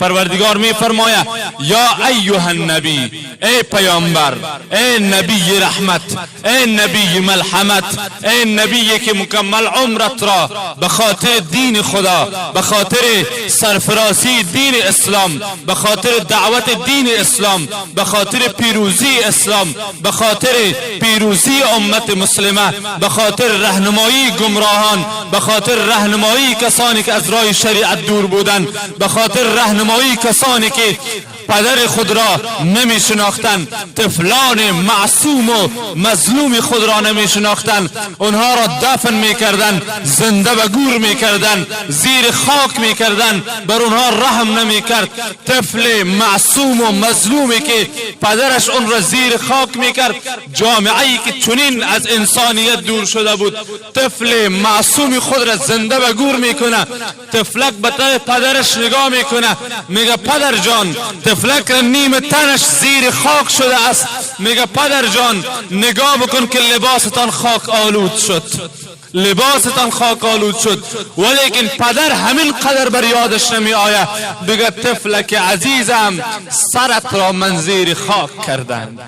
پروردگار می فرماید یا ایها النبی، ای پیامبر، ای نبی رحمت، ای نبی ملحمت، ای نبی که مکمل عمرت را به خاطر دین خدا، به خاطر سرفرازی دین اسلام، به خاطر دعوت دین اسلام، به خاطر پیروزی اسلام، به خاطر پیروزی امت مسلمه، به خاطر رهنمایی گمراهان، به خاطر رهنمایی کسانی که از راه شریعت دور بودند، به خاطر رهنمایی کسانی که پدر خود را نمی شناختند، طفلان معصوم و مظلوم خود را نمی شناختند، آنها را دفن می کردند، زنده به گور می کردند، زیر خاک می کردند، بر آنها رحم نمی کرد. طفل معصوم و مظلومی که پدرش آن را زیر خاک می کرد، جامعه که چنین از انسانیت دور شده بود، طفل معصوم خود را زنده به گور می کنه. طفلک به پدرش نگاه میکنه، میگه پدر جان، طفلک را نیم تنش زیر خاک شده است، میگه پدر جان نگاه بکن که لباستان خاک آلود شد، لباستان خاک آلود شد. ولیکن پدر همین قدر بر یادش نمی آید بگه طفلک عزیزم سرت را من زیر خاک کردم.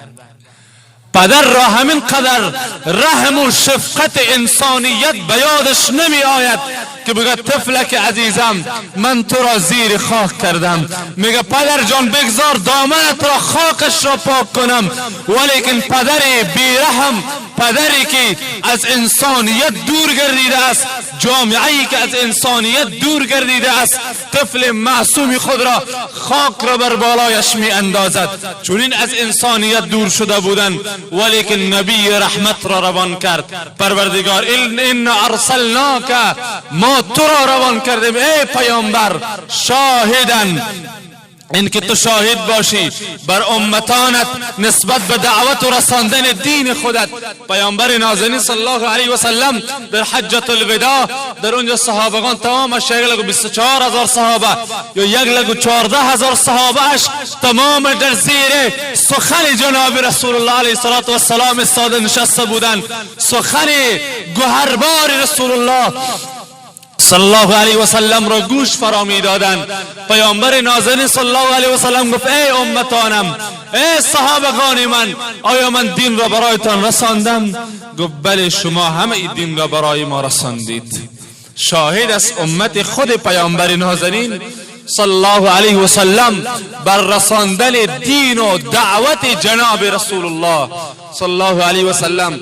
پدر را همین قدر رحم و شفقت انسانیت به یادش نمی آید که بگه طفلک عزیزم من تو را زیر خاک کردم. میگه پدر جان بگذار دامنت را خاکش را پاک کنم. ولیکن پدر بیرحم، پدری که از انسانیت دور گردیده است، جامعه که از انسانیت دور گردیده است، طفل معصوم خود را خاک را بر بالایش می اندازد. چون از انسانیت دور شده بودند، ولیکن نبی رحمت را روان کرد پروردگار. ان ارسلناک، ما تو را روان کردیم ای پیامبر، شاهدن، اینکه تو شاهد باشی بر امتانت نسبت به دعوت و رساندن دین خودت. پیامبر نازنین صلی الله علیه و سلم در حجت الوداع، در اونجا صحابگان تمامش 124,000 صحابه یا 114,000 صحابه اش تمام در زیر سخن جناب رسول الله علیه الصلاة والسلام استاده نشسته بودند. سخن گوهربار رسول الله صلی الله علیه و سلم را گوش فرا می دادند. پیامبر نازنین صلی الله علیه و سلم گفت ای امتانم، ای صحابگان من، آیا من دین را برایتان رساندم؟ گفت بله، شما همه دین را برای ما رساندید. شاهد است امت خود پیامبر نازنین صلی الله علیه و سلم بر رساندن دین و دعوت جناب رسول الله صلی الله علیه و سلم.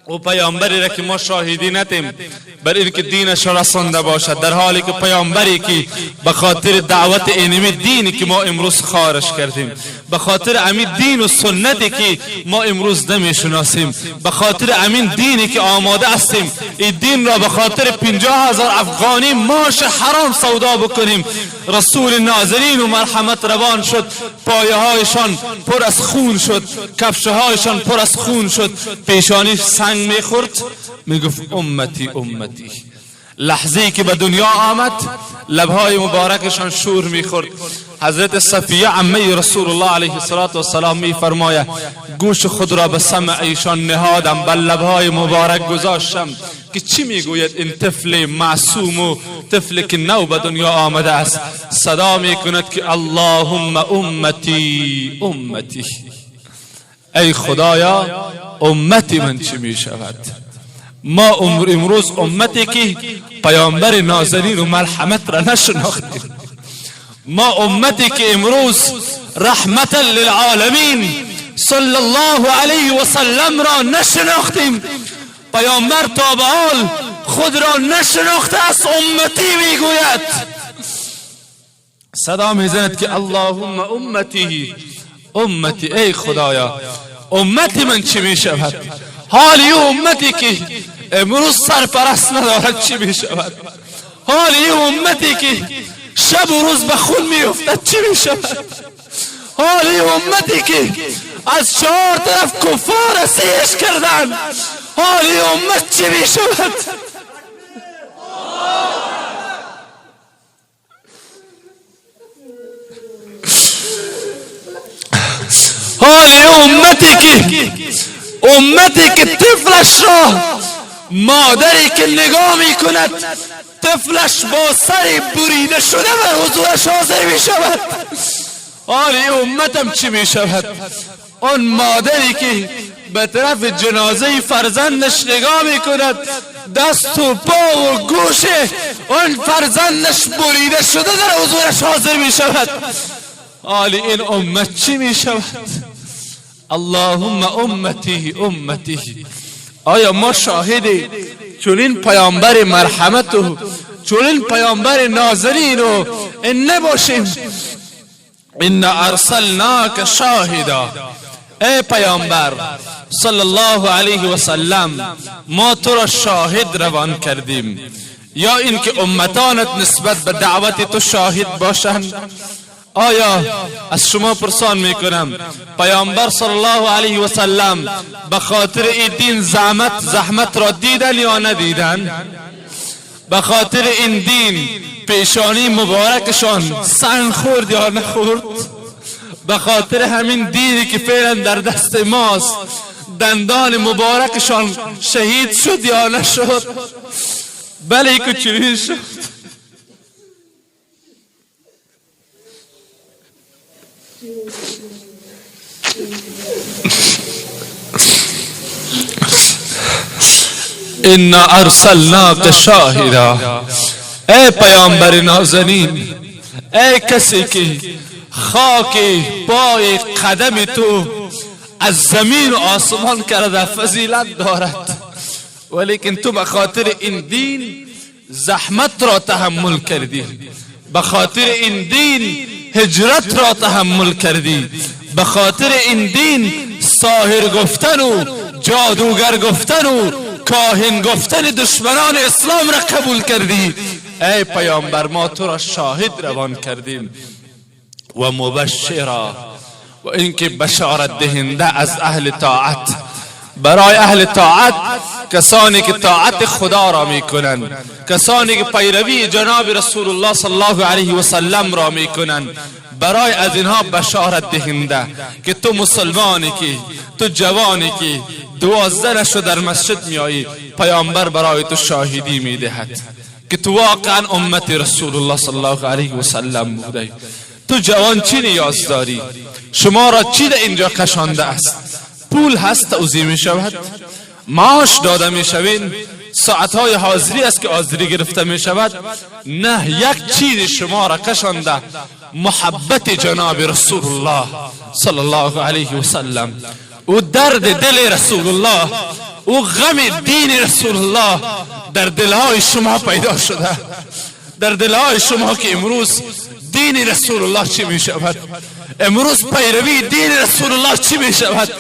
او پیامبری را که ما شاهدی نتیم بر اینکه دینش را رسانده باشد، در حالی که پیامبری که به خاطر دعوت اینمی دینی که ما امروز خارش کردیم، به خاطر امین دین و سنتی که ما امروز نمیشناسیم، به خاطر امین دینی که آماده هستیم این دین را به خاطر 50,000 افغانی ماش حرام سودا بکنیم، رسول نازنین و مرحمت روان شد، پایه هایشان پر از خون شد، کفش هایشان پر از خون شد، پیشانی سنگ میخورد، میگفت امتی امتی. لحظه که به دنیا آمد لبهای مبارکشان شور میخورد. حضرت صفیه عمه رسول الله علیه الصلاة والسلام میفرماید گوش خود را به سمع ایشان نهادم، بر لبهای مبارک گذاشتم که چی میگوید این طفل معصوم و طفل که نو به دنیا آمده است. صدا میکند که اللهم امتی امتی، ای خدایا امتی من چی میشود؟ ما امروز امتی که پیامبر نازنین و مرحمت را نشناختیم، ما امتی که امروز رحمت للعالمین صلی الله علیه و سلم را نشناختیم، پیامبر تا به حال خود را نشناخته است، امتی میگوید. صدا میزند که اللهم امتی امتی، ای خدایا امتی من چی میشود؟ حال ای امتی که امروز سرپرست ندارد چی میشود؟ حال ای امتی که شب و روز به خون میافتد چی میشود؟ حال ای امتی که از چهار طرف کفار اسیرش کردن، حال ای امت چی میشود؟ حال امتی که طفلش را مادری که نگاه میکند طفلش با سر بریده شده بر حضورش حاضر میشود، حال امتم چی میشود؟ آن مادری که به طرف جنازه فرزندش نگاه میکند، دست و پا و گوش آن فرزندش بریده شده در حضورش حاضر میشود، حال این امت چی میشود؟ اللهم امتی امتی. آیا ما شاهد چنین پیامبر مرحمت و چنین پیامبر ناظرین و این نباشیم؟ ان ارسلناک شاهدا، ای پیامبر صلی الله علیه و سلم، ما تو را شاهد روان کردیم، یا اینکه امتانت نسبت به دعوت تو شاهد باشند. آیا از شما پرسان میکنم، پیامبر صلی الله علیه و سلم به خاطر این دین زحمت را دیدن یا ندیدن؟ به خاطر این دین پیشانی مبارکشان سنگ خورد یا نخورد؟ به خاطر همین دینی که فعلا در دست ماست دندان مبارکشان شهید شد یا نشد؟ بله که چنین شد. انا ارسلناک شاهدا، ای پیامبر نازنین، ای کسی که خاک پای قدم تو از زمین و آسمان کرده فضیلت دارد، ولیکن تو به خاطر این دین زحمت را تحمل کردی، به خاطر این دین هجرت را تحمل کردی، به خاطر این دین ساحر گفتن و جادوگر گفتن و کاهن گفتن دشمنان اسلام را قبول کردی. ای پیامبر، ما تو را شاهد روان کردیم و مبشرا، و اینکه بشارت دهنده از اهل طاعت، برای اهل طاعت، کسانی که طاعت خدا را میکنند، کسانی که پیروی جناب رسول الله صلی الله علیه و سلم را میکنند، برای از اینها بشارت دهنده که تو مسلمانی، که تو جوانی که 12 نشو در مسجد میایی، پیامبر برای تو شاهدی میدهد که تو واقعا امت رسول الله صلی الله علیه و سلم بوده. تو جوان چی نیاز داری؟ شما را چی در اینجا کشانده است؟ پول هست توزیع می شود، معاش داده می شوین، ساعتهای حاضری است که حاضری گرفته می شود. نه، یک چیز شما را کشانده، محبت جناب رسول الله صلی الله علیه و سلم، او درد دل رسول الله، او غم دین رسول الله در دلهای شما پیدا شده، در دلهای شما که امروز دین رسول الله چی می شود، امروز پیروی دین رسول الله چی می شود،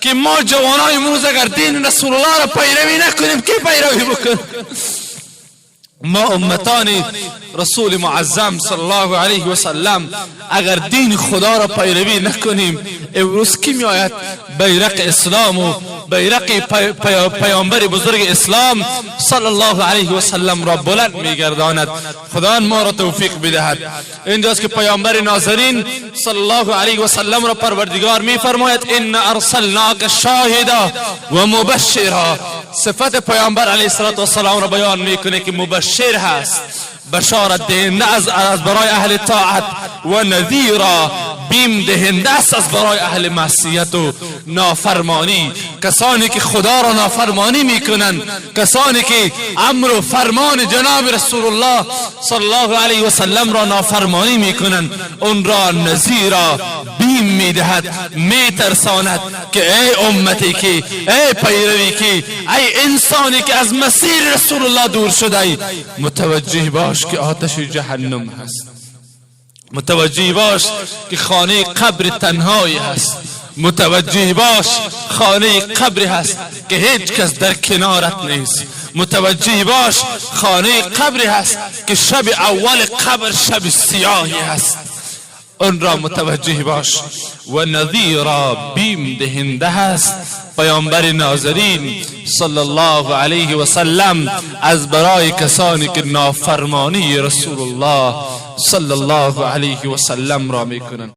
که ما جوانای امروز اگر دین رسول الله را پیروی نکنیم کی پیروی بکن؟ ما امتان رسول معظم صلی الله علیه و سلم اگر دین خدا را پیروی نکنیم، امروز کی می آید بیرق اسلام و بیرق پیامبر بزرگ اسلام صلی الله علیه و سلم را بلند میگرداند؟ خدا ما را توفیق بدهد. اینجاست که پیامبر ناظرین صلی الله علیه و سلم را پروردگار میفرماید ان ارسلناک شاهدا و مبشرا. صفت پیامبر علیه الصلاة والسلام را بیان میکنه که مبشر هست، بشارت دهنده از برای اهل طاعت، و نذیرا، بیم دهنده است از برای اهل معصیت و نافرمانی، کسانی که خدا را نافرمانی میکنند، کسانی که امر و فرمان جناب رسول الله صلی الله علیه و سلم را نافرمانی میکنند، اون را نذیرا، بیم میدهد، میترساند که ای امتی که ای پیروی که ای انسانی که از مسیر رسول الله دور شده، متوجه باش که آتش جهنم هست، متوجه باش که خانه قبر تنهایی هست، متوجه باش خانه قبر هست که هیچ کس در کنارت نیست، متوجه باش خانه قبر هست که شب اول قبر شب سیاهی هست، آن را متوجه باش. و نذیرا، بیم دهنده هست پیامبر ناظرین صلی الله علیه و سلم از برای کسانی که نافرمانی رسول الله صلی الله علیه و سلم را میکنند.